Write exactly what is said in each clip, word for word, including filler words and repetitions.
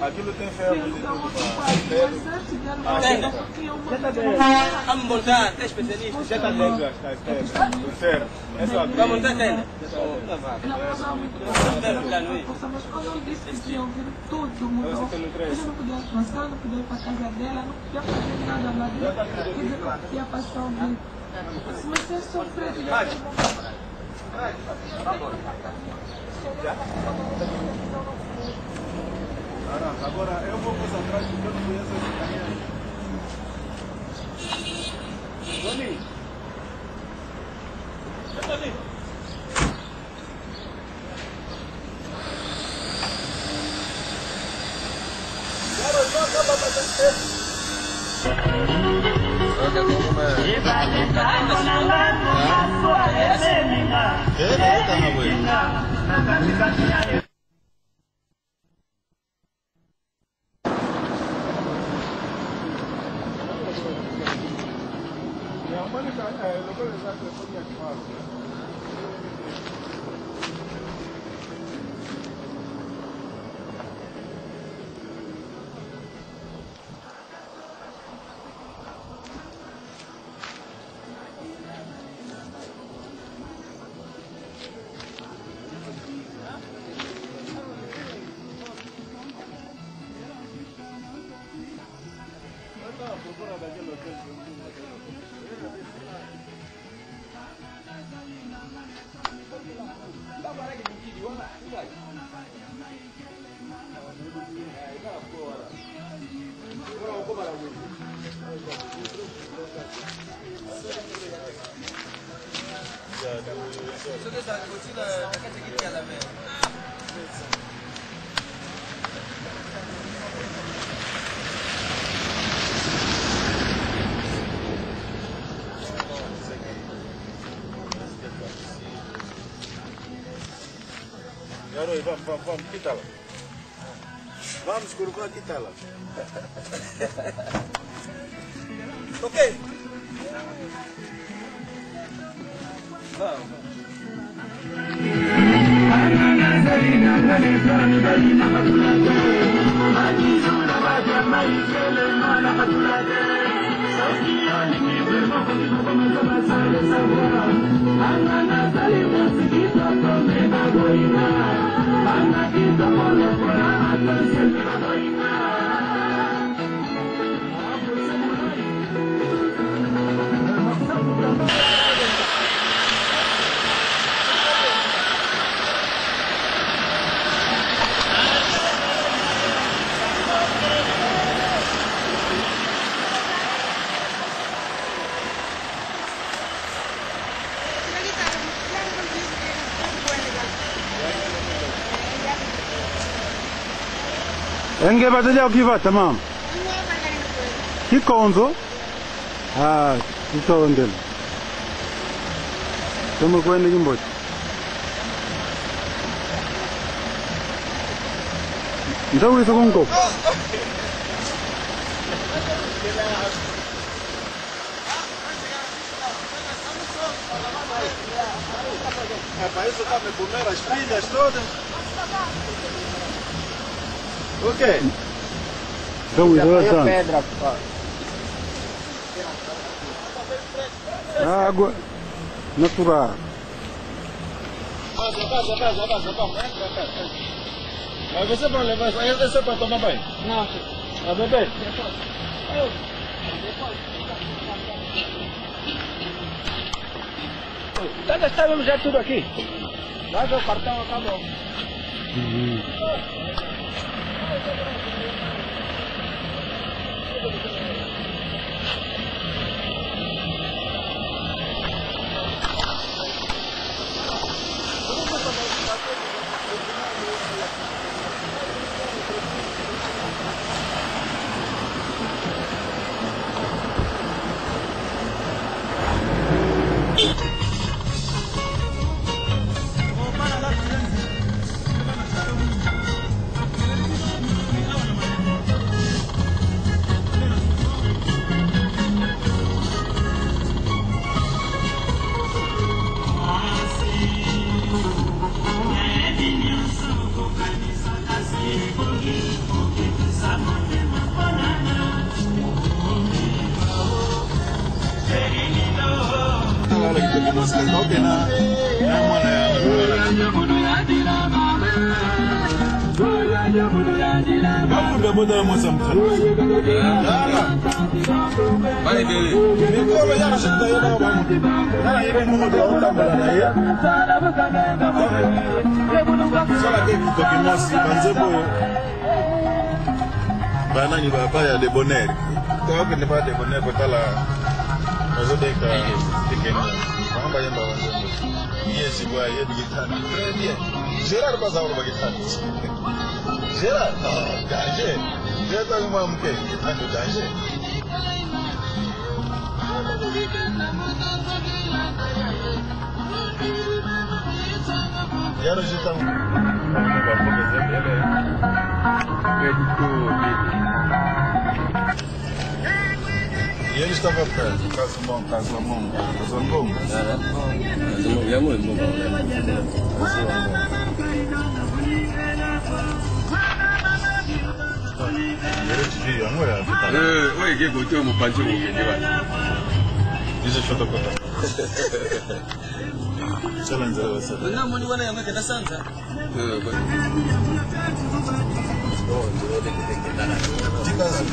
Aquilo tem ferro, aquilo tem ferro. Tenda. Vamos montar, tem especialista. Já está dentro, já está, está. Ferro. É só abrir. Vamos montar tenda. Ela passava muito tempo, mas quando eu disse que tinha ouvido tudo, mudou. Eu já não podia passar, não podia ir para casa dela, não podia fazer nada lá dentro. Quer dizer, que eu podia passar o dia. Mas se eu sofrer de... Agora, eu vou mais atrás porque eu não conheço esse caminho. Doni! Senta ali! Garoto, vamos, vamos, vamos, que tal? Vamos, Curucó, que tal? Ok. Vamos. E nge bata diau ki vata, mama? Kikonzo? Ah, kitondele. Toma kwenda kimbote. Nda wisa kunko. Rapaz, isso tá me comer as pilhas todas. O quê? Então, já, já. Pedra, pá. Água natural. Passa, passa, passa, passa, passa. Entra, passa, entra. Mas você vai levar, é só para tomar banho? Não, senhor. Para beber? Depois. Tá gastando já tudo aqui. Vai ver o cartão, acabou. Uhum. Bakuda boda ya mwasa mukana. Yala. Mikolo ya shita ya na bamu. Yala, yele mumu de otambala na ye. Sala ke kutoki mosi, banze boyo. Banani ba, ba ya de bonheur. Toke ne ba de bonheur kotala. Ozo de ka. Tikeno. Mamba yamba wanzo. Yes, boy, ye bigitani. Très bien. Gérard pas avoir bigitani. Gérard, oh, danger. Gérard, moi, mon père, bigitani, danger. Yaro jita. Yele jita papa. Kasu bon, kasu bon. Kasu bon. Kasu bon, yango emo. Yele jita yango ya. Eh, oye, ke kote mopanzi mokende ba. Biso shota kota. Sala nzela basala. Wena moni wana yango kenda sanza. Eh, ba- Tika zo.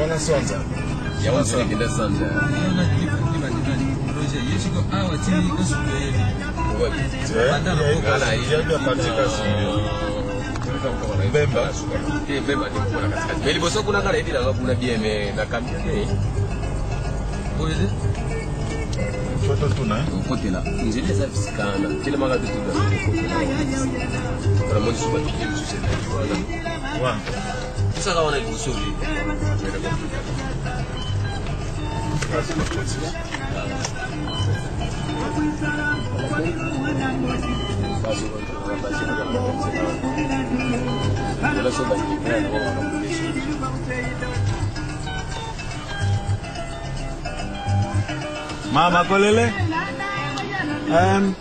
Wana sanza. Ya wana kenda sanza. Yana kiba, kiba ni nani? Roger, yesi ko awa ti ko sube. Wapi? Eh, ya, ya, ya, ya, ya, ya, ya, ya, ya, Bemba. Eh, Bemba ni kuna katikati. Mais liboso kuna kala edi na kuna bien, mais na camion, eh. Boye. Foto tuna, eh? Okotela. Nzela eza visikana. Telemaka tu tuka. Kuna moni suba tu. Wa. Tusaka wana liboso vi. Mama Kolele. Em,